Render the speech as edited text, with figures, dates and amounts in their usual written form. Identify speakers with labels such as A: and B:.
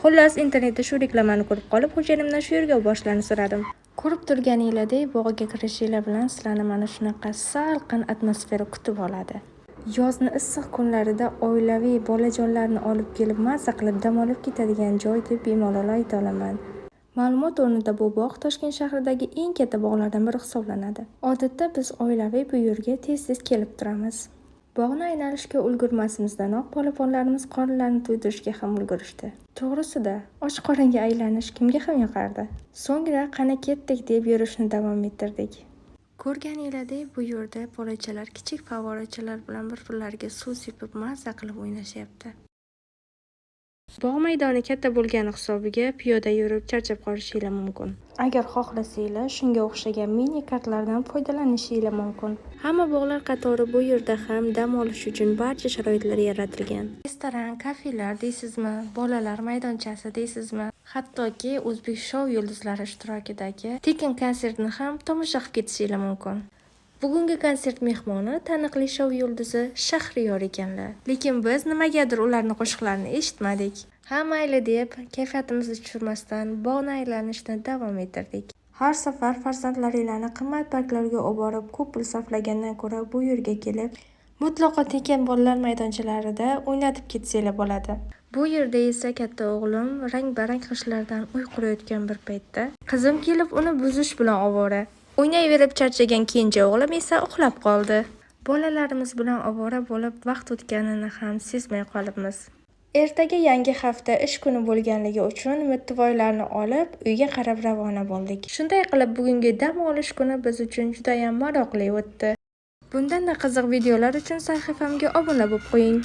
A: Xullas, internetda shu reklamani ko'rib qolib, xo'jayinimdan shu yerga borishlarini so'radim. Ko'rib turganinglardek, bog'ga kirishinglar bilan sizlarni mana shunaqa salqin atmosfera kutib oladi. Yozni issiq kunlarida oilaviy bolajonlarni olib kelib, mazza qilib dam olib ketadigan joy deb bemalol ayta olaman. Ma'lumot o'rnida, bu bog' Toshkent shahridagi eng katta bog'lardan biri hisoblanadi. Odatda biz oilaviy bu yerga tez-tez kelib turamiz. Bog'ni aylanishga ulgurmasimizdanoq polaponlarimiz qorinlarini to'ydirishga ham ulgurishdi. To'g'risida, och qoringa aylanish kimga ham yoqardi? So'ngra qani ketdik deb yurishni davom ettirdik. Ko'rganinglardek, bu yerda bolachalar kichik favvorachalar bilan bir-birlariga suv sepib, mazza qilib o'ynashyapti. Bog' maydoni katta bo'lgani hisobiga piyoda yurib charchab qolishinglar mumkin. Agar xohlasanglar, shunga o'xshagan mini kartlardan foydalanishinglar mumkin. Hamma bog'lar qatori bu yerda ham dam olish uchun barcha sharoitlar yaratilgan. Restoran, kafelar deysizmi, bolalar maydonchasi deysizmi, hattoki o'zbek shou yulduzlari ishtirokidagi tekin konsertni ham tomosha qilib ketishinglar mumkin. Bugungi konsert mehmoni taniqli shou yulduzi Shahriyor ekanlar. Lekin biz nimagadir ularni qo'shiqlarini eshitmadik. Ha, mayli deb kayfiyatimizni tushirmasdan bog'ni aylanishni davom ettirdik. Har safar farzandlaringlarni qimmat parklarga oborib ko'p pul sarflagandan ko'ra bu yerga kelib, mutlaqo tekin bolalar maydonchalarida o'ynatib ketsanglar bo'ladi. Bu yerda esa katta o'g'lim rang-barang g'ishtlardan uy qurayotgan bir paytda qizim kelib uni buzish bilan ovora. O'ynayverib charchagan kenja o'g'lim esa uxlab qoldi. Bolalarimiz bilan ovora bo'lib vaqt o'tganini ham sezmay qolibmiz. Ertaga yangi hafta ish kuni bo'lganligi uchun mittivoylarni olib, uyga qarab ravona bo'ldik. Shunday qilib, bugungi dam olish kuni biz uchun judayam maroqli o'tdi. Bundanda qiziq videolar uchun sahifamga obuna bo'lib qo'ying.